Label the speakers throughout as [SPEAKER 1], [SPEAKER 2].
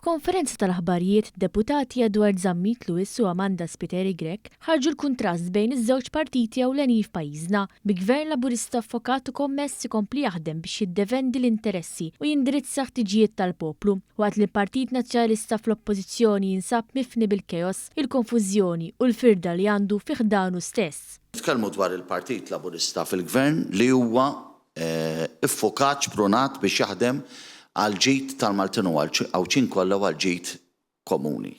[SPEAKER 1] F'konferenza tal-aħbarijiet, deputati Edward Zammit Lewis u Amanda Spiteri Grech ħarġu l-kuntrast bejn iż-żewġ partiti ewlenin f'pajjiżna, bi Gvern Laburista ffokat u kommess ikompli jaħdem biex jiddefendi l-interessi u jindirizza ħtiġijiet tal-poplu, waqt li l-Partit Nazzjonalista fl-Oppożizzjoni jinsab mifni bil-kaos, il-konfużjoni u l-firda li għandu fi ħdanu stess.
[SPEAKER 2] Nitkellmu dwar il-Partit Laburista fil-Gvern li huwa ffukat, xprunat biex jaħdem għall-ġid tal-Maltin u Għawdxin kollha u għall-ġid komuni.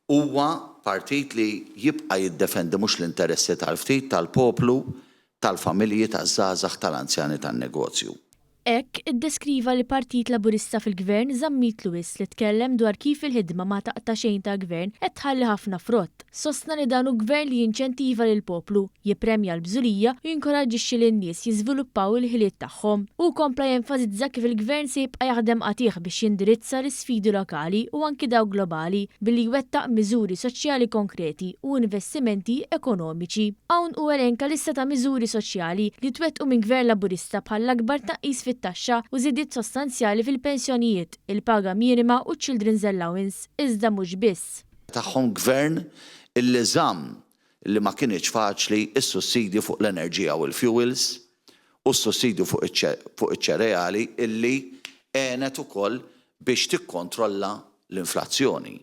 [SPEAKER 2] Huwa partit li jibqa' jiddefendi mhux l-interessi tal-ftit, tal-poplu, tal-familji, taż-żgħażagħ, tal-anzjani, tan-negozju.
[SPEAKER 1] Hekk iddeskriva l-Partit Laburista fil-Gvern Zammit Lewis li tkellem dwar kif il-ħidma ma taqta' xejn tal-Gvern qed tħalli ħafna frott. Sostna li dan hu Gvern li jinċentiva lill-poplu, jippremja l-bżulija u jinkoraġġixxi lin-nies jiżviluppaw il-ħiliet tagħhom. Hu kompla jenfasizza kif il-Gvern se jibqa' jaħdem qatigħ biex jindirizza l-isfidi lokali u anki dawk globali billi jwettaq miżuri soċjali konkreti u investimenti ekonomiċi. Hawn hu elenka lista ta' miżuri soċjali li twettqu minn Gvern Laburista bħal l-akbar tnaqqis fit-taxxa u żidiet sostanzjali fil-pensjonijiet, il-paga minima u ċ-children's allowance, iżda mhux biss.
[SPEAKER 2] Tagħhom Gvern illi żamm, li ma kinitx faċli, is-sussidji fuq l-enerġija u l-fuels u s-sussidju fuq iċ-ċereali illi għenet ukoll biex tikkontrolla l-inflazzjoni.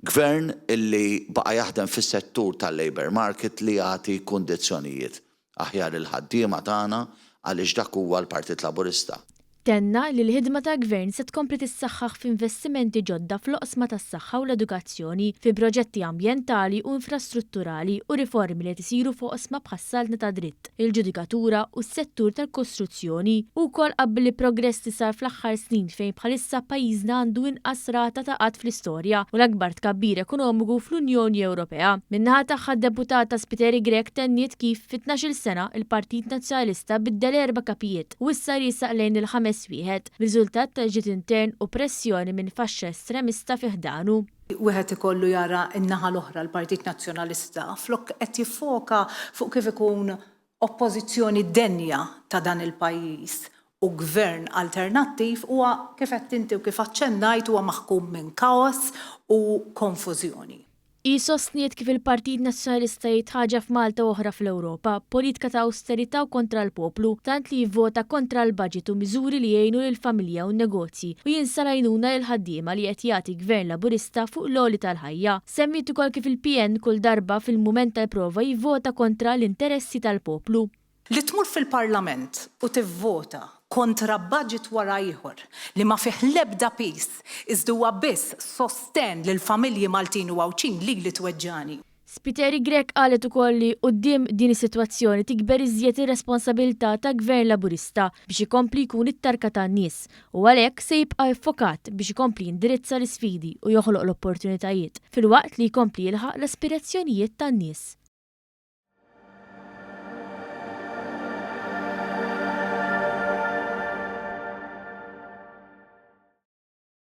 [SPEAKER 2] Gvern illi baqa' jaħdem fis-settur tal-labour market li jagħti kundizzjonijiet aħjar lill-ħaddiema tagħna għaliex dak huwa l-Partit Laburista.
[SPEAKER 1] Tenna li l-ħidma tal-Gvern se tkompli tissaħħaħ f'investimenti ġodda fl-oqsma tas-saħħa u l-edukazzjoni, fi proġetti ambjentali u infrastrutturali u riformi li qed isiru f'oqsma bħas-saltna tad-dritt, il-ġudikatura u s-settur tal-kostruzzjoni. Hu wkoll qabbel il-progress li sar fl-aħħar snin fejn bħalissa pajjiżna għandu inqas rata ta' qgħad fl-istorja u l-akbar tkabbir ekonomiku fl-Unjoni Ewropea. Min-naħa tagħha d-Deputata Spiteri Grech tenniet kif fi 12-il sena il-Partit Nazzjonalista biddel erba' kapijiet u issa riesaq lejn il-ħames wieħed, b'riżultat ta' ġlied intern u pressjoni minn faxxa estremista fi ħdanu.
[SPEAKER 3] Wieħed ikollu jara n-naħa l-oħra, l-Partit Nazzjonalista, flok qed jiffoka fuq kif ikun oppożizzjoni denja ta' dan il-pajjiż u gvern alternattiv huwa, kif għedt inti u kif aċċennajt, huwa maħkum minn kaos u konfużjoni.
[SPEAKER 1] Hi sostniet kif il-Partit Nazzjonalista jgħid ħaġa f'Malta u oħra fl-Ewropa, b'politika ta' awsterità u kontra l-poplu, tant li jivvota kontra l-budget u miżuri li jgħinu lill-familja u n-negozji u jinsa l-għajnuna lill-ħaddiema li qed jagħti Gvern Laburista fuq l-għoli tal-ħajja. Semmiet ukoll kif il-PN kull darba fil-mument tal-prova jivvota kontra l-interessi tal-poplu.
[SPEAKER 3] Li tmur fil-Parlament u tivvota kontra budget wara ieħor li ma fih l-ebda piż iżda huwa biss sostenn lill-familji Maltin u Għawdxin lili tweġġagħni.
[SPEAKER 1] Spiteri Grech qalet ukoll li quddiem din is-sitwazzjoni tikber iżjed ir-responsabilità ta' Gvern Laburista biex ikompli jkun it-tarka tan-nies u għalhekk se jibqa' iffokat biex ikompli jindirizza l-isfidi u joħloq l-opportunitajiet filwaqt li jkompli jilħaq l-aspirazzjonijiet tan-nies.